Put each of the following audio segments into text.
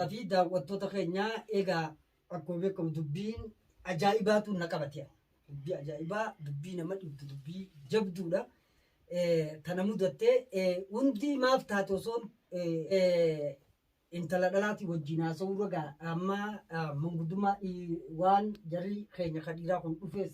Fi daawwattoota keenya, egaa akkuma beekamu dubbiin ajaa'ibaatu na qabate. Dubbii ajaa'ibaa, dubbii nama dhibdu, dubbii jabduudha. Tana mudattee hundi maaf taate osoon intala dhalaatii wajjin haasa'uu ragaa amma manguddummaa waan jarri keenya kan dhiiraa kun dhufees,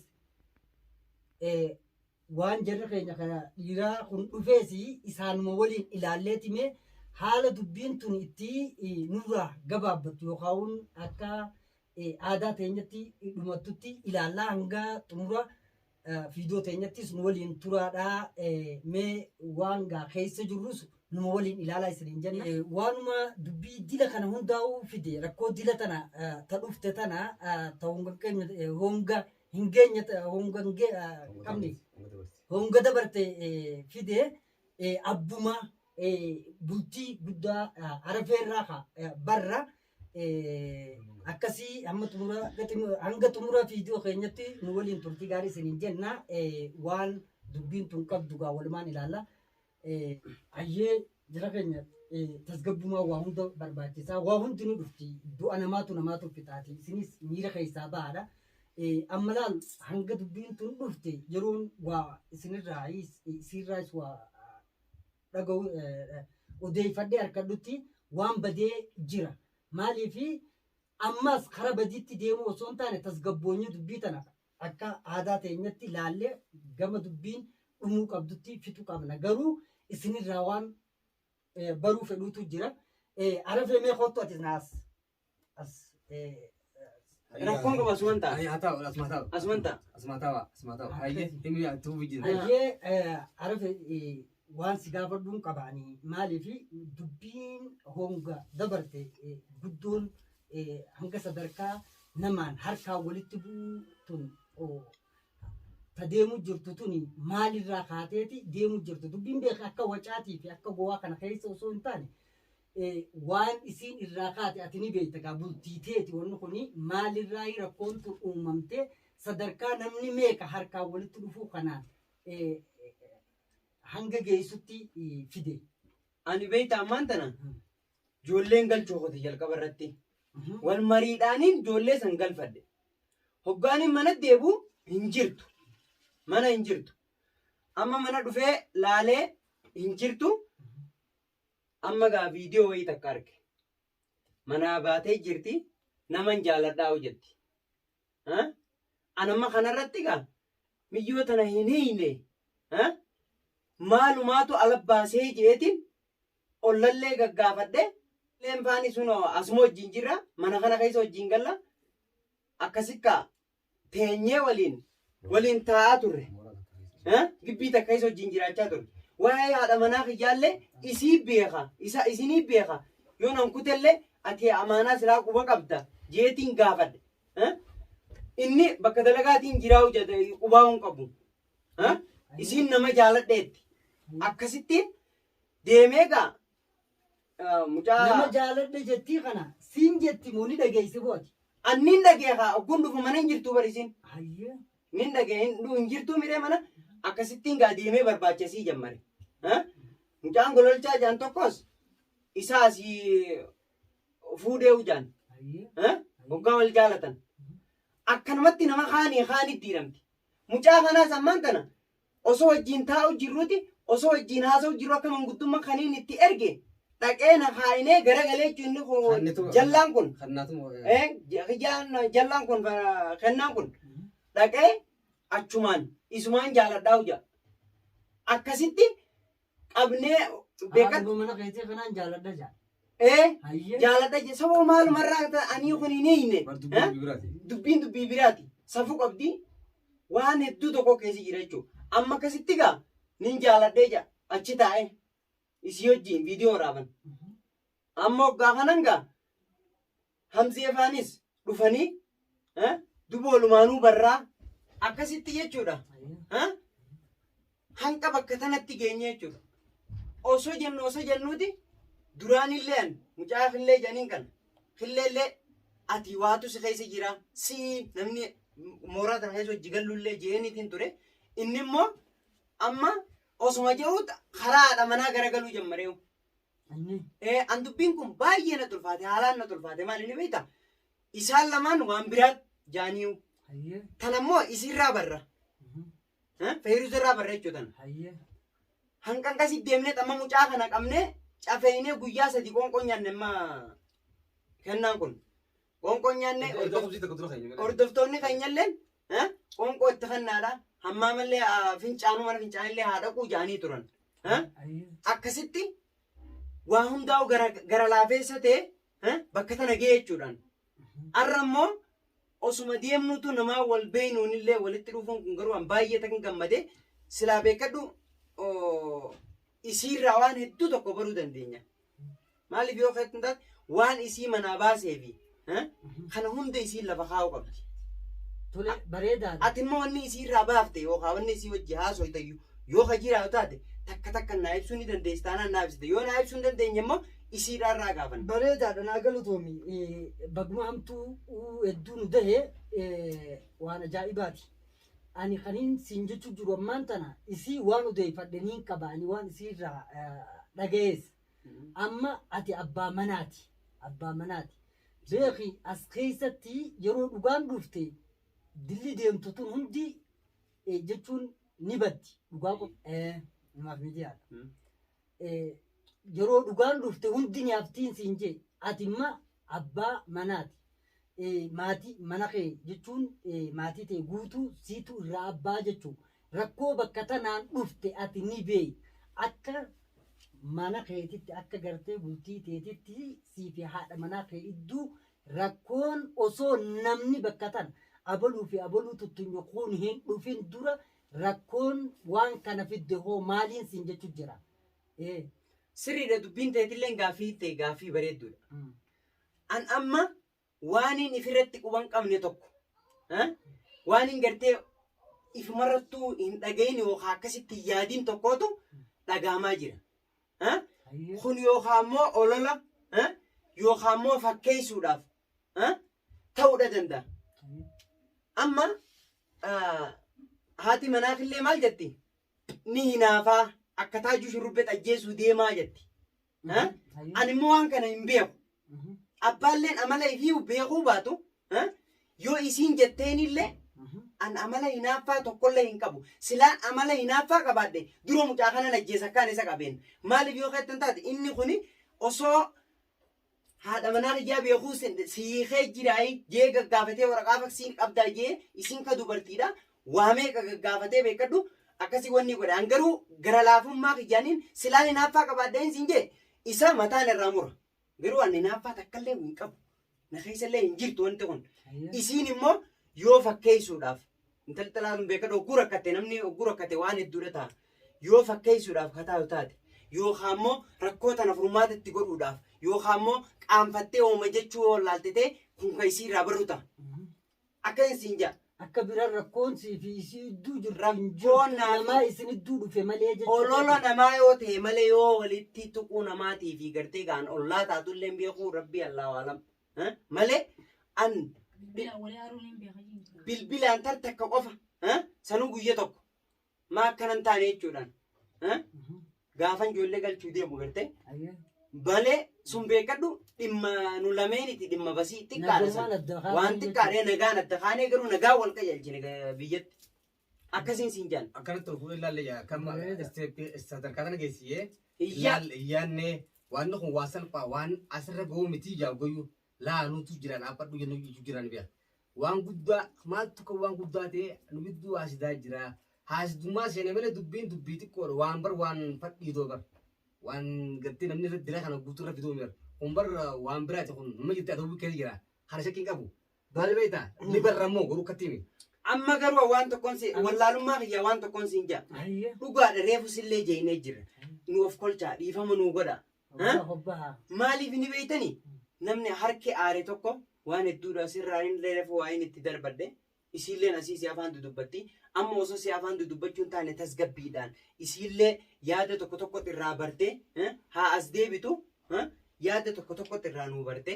waan jarri keenya kana dhiiraa kun dhufees isaanuma waliin ilaalleetime haala dubbiin tun itti nurraa gabaabbattu yookaan akka aadaa teenyatti dhumattutti ilaallaa. Hanga xumura viidiyoo teenyattis nu waliin turaadhaa. Mee waan gaa keessa jirrus numa waliin ilaalaa isiniin jenna. Waanuma dubbii dila kana hundaa'uu fide, rakkoo dila tana ta dhufte tana ta honga hin geenye, honga hin qabne, honga dabarte fide, abbuma bultii guddaa Arafeerraa ka barra akkasii hamma xumura hanga xumura viidiyoo keenyatti nu waliin turtii gaarii isiniin jenna. Waan dubbiin tun qabdu gaa walumaan ilaalla. Ayyee jara keenya, tasgabbumaa waa hunda barbaachisaa. Waa hundi nu dhufti, du'a namaatu namaatu fixaati. Isinis miira keessaa bahaadha. Amma laal, hanga dubbiin tun dhufte yeroon waa isinirraa isiirraas waa dhaga'u odeeffadhee harkadhutti waan badee jira. Maaliifi ammas kara badiitti deemuu osoo hin taane, tasgabboonyi dubbii tana akka aadaa teenyatti laallee gama dubbiin dhumuu qabdutti fixuu qabna. Garuu isinirraa waan baruu fedhuutu jira. Arafee, mee kottu ati naas as. Rakkoon qabu asuman ta'a. Haa ta'u, asuma ta'u. Asuman ta'a. Asuma ta'u, asuma ta'u. Hayyee, himi tuufi jira. Hayyee Arafee, waan si gaafadhuun qabaanii, maaliif dubbiin honga dabarte guddoon hanga sadarkaa namaan harkaan walitti bu'uu tun ta deemu jirtu tuni maalirraa kaateeti deemu jirtu? Dubbiin beeka akka wacaatii fi akka gowaa kana keessa osoo hin taane, waan isiin irraa kaate ati ni beekta. Gaa bultii teeti, wanni kuni maalirraa rakkoon tun uumamte, sadarkaa namni meeqa harkaan walitti dhufuu kanaan hanga geessutti fide? Ani beekta, ammaan tana ijoolleen galchuu kote jalqaba irratti. Wal mariidhaaniin ijoollee san galfadhe. Hoggaaniin mana deebu hin jirtu. Mana hin jirtu. Amma mana dhufee laalee hin jirtu. Amma gaa viidiyoo wayii takka arge. Manaa baatee jirti. Naman jaaladhaa jetti. Anamma kanarratti gaa miyyoo tana hin hiine. Maalumaatu ala baasee jeetiin ollallee gaggaafadhe. Leen faani sun asuma wajjin jirra. Mana kana keessa wajjin galla. Akkasikkaa teenyee waliin waliin taa'aa turre. Gibbii takka keessa wajjin jiraachaa turre. Waa'ee haadha manaa kiyyaallee isii beeka. Isa isinii beeka. Yoo nan kutellee ati amaanaa silaa quba qabda jeetiin gaafadhe. Inni bakka dalagaatiin jiraa'u jedhe, qubaa hin qabu. Isiin nama jaaladheetti. Akkasittiin deemee gaa mucaa. Nama jaaladhe jettii kana siin jetti moo ni dhageessi booti? Annin dhagee haa ogguun dhufu mana hin jirtuu barisiin. Hayyee. Nin dhagee hin jirtuu miree mana. Akkasittiin gaa deemee barbaachasii jammare. Mucaan gololchaa jaan tokkos isaa asii fuudhee ujaan. Hayyee. Hoggaa wal jaalatan. Akkanumatti nama kaanii kaanitti hidhamti. Mucaa kanaas ammaan tana osoo wajjin taa'u jirruti, osoo wajjin haasa'u jirru, akka manguddummaa kaniin itti erge dhaqee na kaa'inee garagalee jechuun inni kun jallaan kun jallaan kun kennaan kun dhaqee achumaan isumaan jaaladhaa huja. Akkasitti qabnee beekat. Haadhuma mana keetii kanaan jaaladha jaa. Ee. Hayyee. Jaaladha je sababa maalumarraa anii kun hin hiine. Dubbii biraati. Dubbiin dubbii biraati. Safuu qabdi. Waan hedduu tokko keessa jira jechuudha. Amma akkasitti gaa nin jaaladhee jaa achi taa'ee isii wajjin viidiyoo waraaban. Amma waggaa kanan gaa Hamzee faanis dhufanii duba walumaanuu barraa akkasitti jechuudha. Hanqa bakka tanatti geenye jechuudha. Osoo jennu osoo jennuuti duraanillee ani mucaa killee jedhaniin kana killeellee ati waatu si keessa jira, si namni mooraa tana keessa hojii gallullee jeeniitiin ture. Inni immoo amma osuma jiruut karaa haadha manaa garagaluu jammareewu. Inni An dubbiin kun baay'ee na tulfaate, haalaan na tulfaate. Maal inni beektaa? Isaan lamaan waan biraat jaaniyu. Hayyee. Tanammoo isirraa barra. Feeruzarraa barra jechuudha tana. Hayyee. Hanqan kasi deemnee xamma mucaa kana qabnee cafeynee guyyaa 3 qoonqoo nyaanne amma kennaan kun. Qoonqoo nyaanne Iddoo qubsii tokko dura keenya. hordoftoonni keenyalleen qoonqoo itti kennaadha. Hammaamallee fincaanuu mana fincaanillee haa dhaquu jaanii turan. Hayyee. Akkasitti waa hundaa'u gara laafeessa ta'e bakka tana ga'e jechuudhaan. Har'a immoo osuma deemnuutu namaa wal beeynuunillee walitti dhufuun kun garuu an baay'ee tan gammade. Silaa beekadhu isiirraa waan hedduu tokko baruu dandeenya. Maaliif yoo keetti hin taate waan isii manaa baasee fi kana hunda isiin lafa kaa'uu qabdi. Tole, bareedaadha. Ati immoo wanni isiirraa baafte yookaan wanni isii wajji haasoytayyu yoo ka jiraatu taate takka takka naa ibsuu ni dandeessi taanaan naa ibsite, yoo naa ibsuu hin dandeenye immoo isiidhaarraa gaafanna. Bareedaadha, naa galatoomi. Baguma hamtuu hedduu nu dahe, waan ajaa'ibaati. Ani kaniin siin jechuu jiru ammaan tana isii waan odeeffadhe niin qaba, ani waan isiirraa dhagayees. Amma ati abbaa manaati. Abbaa manaati. Beeki, as keessatti yeroo dhugaan dhufte dilli deemtu tun hundi jechuun ni baddi. Dhugaa namaaf miidiyaadha. Yeroo dhugaan dhufte hundi ni haftiin siin jee, ati imma abbaa manaati. Maatii mana kee jechuun maatii ta'e guutuu siitu irraa abbaa jechuu. Rakkoo bakka tanaan dhufte ati ni beey. Akka mana keetitti, akka gartee bultii teetitti, sii fi haadha manaa kee idduu rakkoon osoo namni bakka tana abaluu fi abaluu tuttunyokuun hin dhufin dura rakkoon waan kana fidde hoo maaliin siin jechuu jira. Sirriidha, dubbiin teetillee gaaffii ta'e gaaffii bareedduudha. An amma waaniin ifirratti quban qabne tokko, waaniin gartee ifumarrattuu hin dhagayin yookaan akkasitti hin yaadin tokkotu dhagahamaa jira. Kun yookaan immoo olola yookaan immoo fakkeessuudhaaf ta'uudha danda'a. Amma haati manaafillee maal jetti? Ni hinaafaa akka taajuu shurrubbee ajjeesuu deemaa jetti. Ani immoo waan kana hin beeku. Abbaalleen amala ifii beekuu baatu yoo isiin jetteenillee an amala hinaaffaa tokkollee hin qabu. Silaan amala hinaaffaa qabaadhe dura mucaa kana ajjeesa akkaan isa qabeen. Maaliif yoo keettan taate inni kuni osoo haadha manaa kiyyaa beekuu siikee jiraayi jee gaggaafatee waraqaa faksiin qabdaa jee isiin ka dubartiidha. Waa meeqa gaggaafatee beekadhu akkasii wanni godhe. An garuu gara laafummaa kiyyaaniin silaan hinaaffaa qabaadheen siin jee isa mataan irraa mura. Garuu ani hinaaffaa takkallee hin qabu. Na keessallee hin jirtu wanti kun. Isiin immoo yoo fakkeessuudhaaf intalli xalaatuun beekadhu hogguu rakkate, namni hogguu rakkate waan hedduudha ta'a. Yoo fakkeessuudhaaf ka taatu taate yookaan immoo rakkoo tana furmaata itti godhuudhaaf yookaan immoo qaanfattee ooma jechuu yoo laalte ta'e kun ka isii irraa barru ta'a. Akka isin jaa. Akka biraan rakkoon sii fi isii idduu jirtu hin jirtu, Rakkoon naa fi namaa isin idduu dhufe malee jechuudha. Olola namaa yoo ta'e malee yoo walitti tuquu namaatii fi gartee gaan ollaa taatullee hin beeku, rabbii Allahu alam. Malee an Bilbilaan walii haaruun hin beeka jiru. Bilbilaan tar takka qofa sanuu guyya tokko maa akkanan taane jechuudhaan gaafan ijoollee galchuu deemu gartee malee sun beekadhu dhimma nu lameeniti, dhimma basii xiqqaadha san. Nagummaan adda kaasanii. Waan xiqqaadha, nagaan adda kaanee garuu nagaa wal qajeelchine biyyatti. Akkasiin siin jaan. Akkanatti ol fuudhee ilaalle yaa kan Bareeda. Isteeppii sadarkaa kana geessiyee Iyyaa. Iyyaannee waan kun waa salphaa waan asirra ga'uu miti jaargoyyuu laanuutu jira dhaabbadhu jennu jechuu jiran bi'a. Waan guddaa maaltu kan waan guddaa ta'e nu gidduu haasidaa jira. Haasidummaa seene malee dubbiin dubbii xiqqoodha, waan bar waan fadhiitoo bar waan gartee namni irra dira kana guutuu irra fiduu mira. Kun bar waan biraati, kun nama jirti adawwii keessa jira. Kana shakkiin qabu. Maali beektaa? Ni barra immoo garuu akkatti himi. Amma garuu waan tokkoon si wallaalummaa kiyya waan tokkoon siin jaa. Dhugaadha, reefu sillee jeenee jirra. Nu of kolchaa, dhiifama nuu godha. Hobbaa hobbaa. Maaliif ni beektanii? Namni harki aare tokko waan hedduudha sirraa hin reefu waa inni itti darbadhe. Isiilleen asii si afaan dudubbatti. Amma osoo si afaan dudubbachuu hin taane tasgabbiidhaan isiillee yaada tokko tokkotti irraa bartee haa as deebitu, yaada tokko tokkotti irraa nuu barte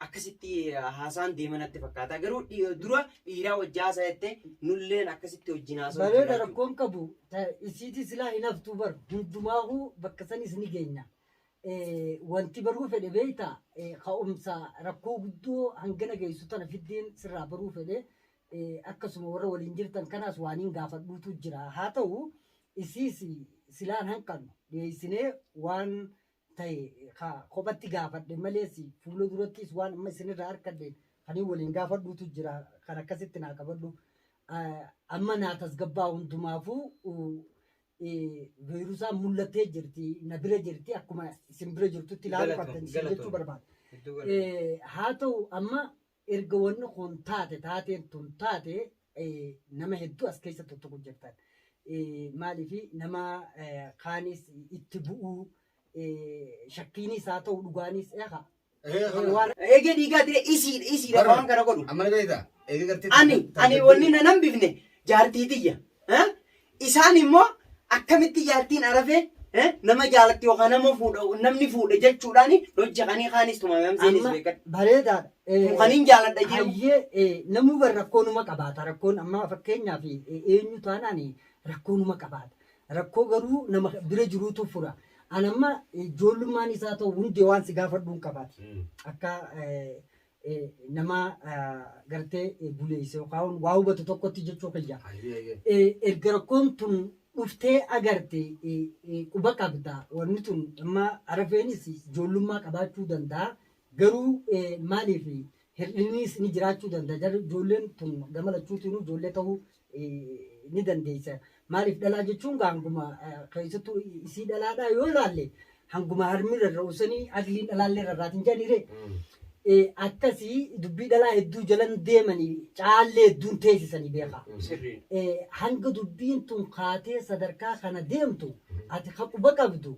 akkasitti haasaan deema natti fakkaata. Garuu dura dhiiraa wajji haasaa jettee nulleen akkasitti wajjin haasa'u Bareeda, jiraachuu. Rakkoon qabu isiiti silaa hin haftuu bar hundumaahuu bakka sanis ni geenya. Wanti baruu fedhe beektaa ka'umsa rakkoo guddoo hangana geessu tana fiddeen sirraa baruu fedhe akkasuma warra waliin jirtan kanaas waaniin gaafadhuutu jira. Haa ta'u isiis silaan hanqannu dhiyeessinee waan ta'e kophatti gaafadhe malees fuula durattis waan amma isinirraa harkadhe kaniin waliin gaafadhuutu jira kan akkasitti naa qabadhu. Amma naa tasgabbaa hundumaafuu veerusaan mul'attee jirti na bira jirti akkuma isin bira jirtutti ilaaluu qabdan isin jechuu barbaada. Haa ta'u amma erga wanni kun taate taateen tun taate nama hedduu as keessa tuttuqu jirtan. Maaliif nama kaanis itti bu'uu shakkiinis haa ta'u dhugaanis eegaa. Eegee dhiigaa ta'e isiidha isiidha waan kana godhu. Amma ni beektaa? Eegee gartee. Ani wanni na nan bifne jaartii tiyya. Isaan immoo akkamitti jaartiin arafee nama jaalatti yookaan nama fuudha namni fuudha jechuudhaan hojjetanii kaanis tumame hamseenis Amma beekan. bareedaadha. Kaniin jaaladha jiru. Hayyee namuu bar rakkoonuma qabaata. Rakkoon amma fakkeenyaaf eenyu taanaan rakkoonuma qabaata. Rakkoo garuu nama bira jiruutu fura. Ani amma ijoollummaan isaa ta'u hundee waan si gaafadhuun qabaata. Akka nama gartee buleesse yookaan waa hubatu tokkotti jechuu kiyya. Erga rakkoon tun dhuftee agarte quba qabda. Wanni tun amma arafeenis ijoollummaa qabaachuu danda'a. Garuu maaliif hir'innis ni jiraachuu danda'a. Jarri ijoolleen tun gama lachuutiin ijoollee ta'uu ni dandeessa. Maaliif dhalaa jechuun hanguma keessattuu isii dhalaadhaa yoo ilaalle hanguma harmi rarra'u sanii aqliin dhalaallee rarraatiin jedhaniree. Akkasii dubbii dhalaa hedduu jalan deemanii caallee hedduun teessisanii beekaa. Hanga dubbiin tun kaatee sadarkaa kana deemtu ati ka quba qabdu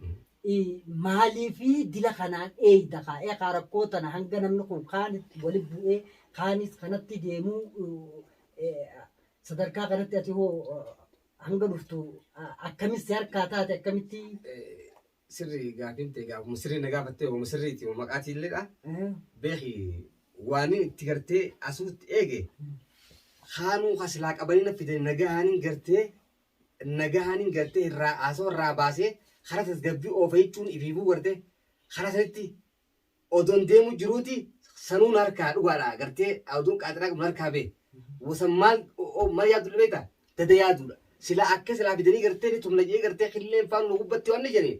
maaliifi dila kanaan eeyda kaa eekaa rakkoo tana hanga namni kun kaanitti wali bu'ee kaanis kanatti deemuu sadarkaa kanatti ati hoo hanga dhuftu akkamitti harkaa taate akkamitti. Sirri gaafiin ta'e gaafuma sirrii na gaafattee waama sirriiti maqaatii illeedha. Beeki waan itti gartee asuutti eege kaanuu kasilaa qabanii na fide nagahaniin gartee irraa haasoo irraa baasee karaa tasgabbii oofa jechuun ifiifuu gartee karaa sanitti odoon deemu jiruuti sanuun harkaa dhugaadha gartee odoon qaaxiraa qabnu harkaa bee wasan maal maal yaaddu beektaa dada yaaduudha sila akka silaa fidanii gartee ni tumna jee gartee qilleen faanu nu gubbatti waan ni jedhee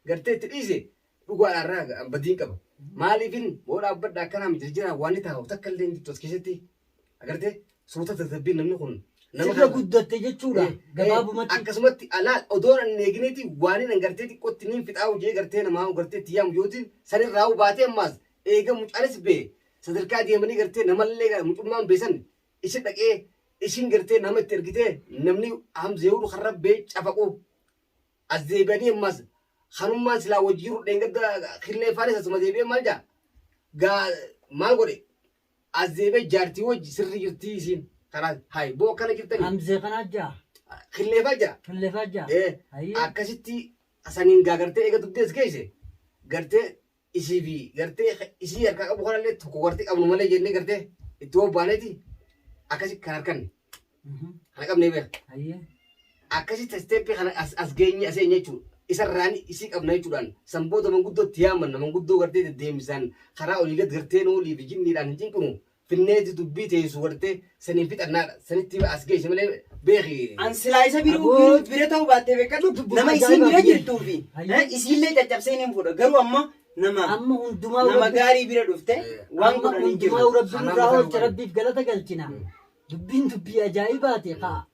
gartee itti dhiise dhugaadha irraa badiin qaba. Maaliifin boo dhaabbadha akkanaa miti jira waan ni taa'u takka illee hin jirtu as keessatti agartee suuta tasgabbiin namni kun nama Sirra guddatte jechuudha gabaabumatti. Akkasumatti alaa odoon an eegneeti waan hin gartee xiqqootti niin fixaa'u jee gartee namaa gartee itti yaamu yootiin sanirraa baatee ammaas eega mucaanis bee sadarkaa deemanii gartee namallee mucummaan beesan isin dhaqee isin gartee nama itti ergitee namni hamzeewuu karra bee cafaqu as deebi'anii ammaas kanummaan silaa wajjiiru dheengadda killee faanis asuma deebi'ee maal jaa gaa maal godhe as deebi'ee jaartii wajji sirri jirtii isiin karaa hayi boo akkana jirtanii Hamzee kanaa jaa killeefaa jira. qilleefaa jaa. Akkasitti saniin gaa gartee eega dubbii as geesse gartee isii fi gartee isii harkaa qabu kanallee tokko gartee qabnu malee jennee gartee itti bobbaaneeti akkasi kan harkanne kana qabnee beeka. Akkasitti isteeppii kana as geenye as eenye jechuudha. Isarraan isii qabna jechuudhaan sanboota manguddootti yaamanna manguddoo gartee deddeemsaan karaa olii gad gartee noolii fi jinniidhaan hin cinqinu finneeti dubbii teessu gartee saniin fixannaadha. Sanitti as geesse malee beeki. An silaa isa bira ta'uu baattee beekadhu nama isiin bira jirtuu fi isiillee caccabsee ni fuudha garuu amma nama Amma hundumaa nama gaarii bira dhufte waan godhan hin jiru. Hundumaa rabbiin irraa oolche rabbiif galata galchina. Dubbiin dubbii ajaa'ibaati kaa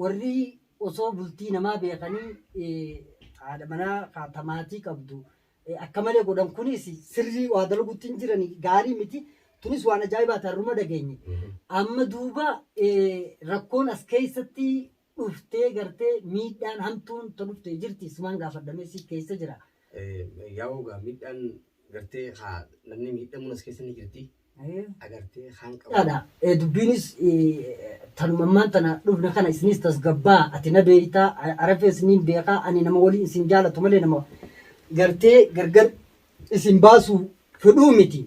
warri osoo bultii namaa beekanii haadha manaa kaatamaatii qabdu akka malee godhan kunis sirrii waa dalaguutti hin jirani gaarii miti. Tunis waan ajaa'ibaati har'uma dhageenye. Amma duuba rakkoon as keessatti dhuftee gartee miidhaan hamtuun ta dhuftee jirti sumaan gaafadhamee si keessa jira. Yaa'u gaa miidhaan gartee haa namni miidhamuun as keessa ni jirti. Agartee haan qabu. Dhaadha. Dubbiinis tanumammaan tana dhufne kana isinis tasgabbaa ati na beektaa arafee isiniin beekaa ani nama waliin isin jaalatu malee nama gartee gargar isin baasuu fedhuu miti.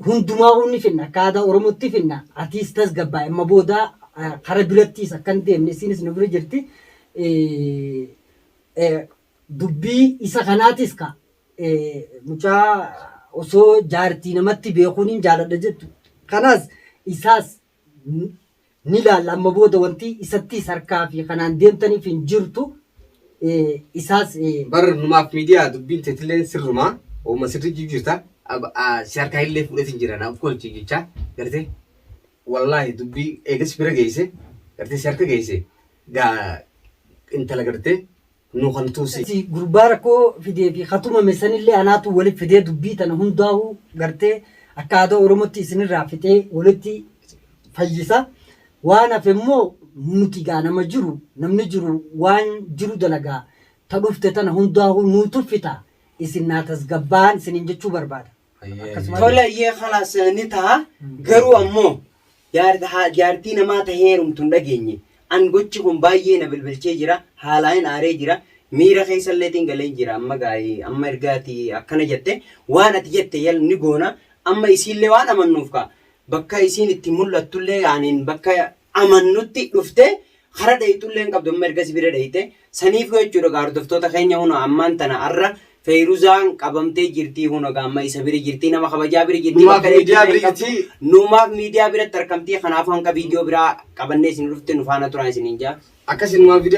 Hundumaa ni finna akka aadaa Oromootti finna atiis tasgabbaa amma booda kara birattiis akka hin deemne isinis nu bira jirti. Dubbii isa kanaatis ka Mucaa osoo jaartii namatti beekuun hin jaaladha jettu. Kanaas isaas ni laalla amma booda wanti isattis harkaa fi kanaan deemtaniif hin jirtu. Isaas Bar numaaf miidiyaa dubbiin teetilleen sirrumaa ooma sirri jirta si harkaa illee fudhatin jira naaf kolchi jecha gartee wallaahi dubbii eegas bira geesse gartee si harka geesse gaa intala gartee nu kan tuusi. Si gurbaa rakkoo fidee fi hatumame sanillee anaatu walitti fidee dubbii tana hundaa'uu gartee akka aadaa Oromootti isinirraa fixee walitti fayyisa. Waan hafe immoo nuti gaa nama jiru namni jiru waan jiru dalagaa ta dhufte tana hundaa'uu nuu tuffita isin naa tasgabbaan isiniin jechuu barbaada. Akkasuma Tole iyyee khalaas ni ta'a. Garuu ammoo jaartii namaa tahee heerumtu hin dhageenye. An gochi kun baay'ee na bilbilchee jira. Haalaan aaree jira. Miira keessalleetiin galee jira. Amma gaa'ii amma ergaati akkana jette waan ati jette yal ni goona. Amma isiillee waan amannuuf kaa bakka isiin itti mul'attullee yaaniin bakka amannutti dhufte kara dhayxullee hin qabdu amma erga si bira dhayxe saniif jechuudha gaa hordoftoota keenya huna ammaan tana arra Feyruzaan qabamtee jirtii huna gaa amma isa bira jirtii nama kabajaa bira jirtii Numaaf bakka miidiyaa dhayxullee bira hin qabdu. jirti. Numaaf miidiyaa biratti argamtii kanaafuu hanga viidiyoo biraa qabannee isin dhufte nu faana turaa isiniin jaa. Akkasii numaaf miidiyaa.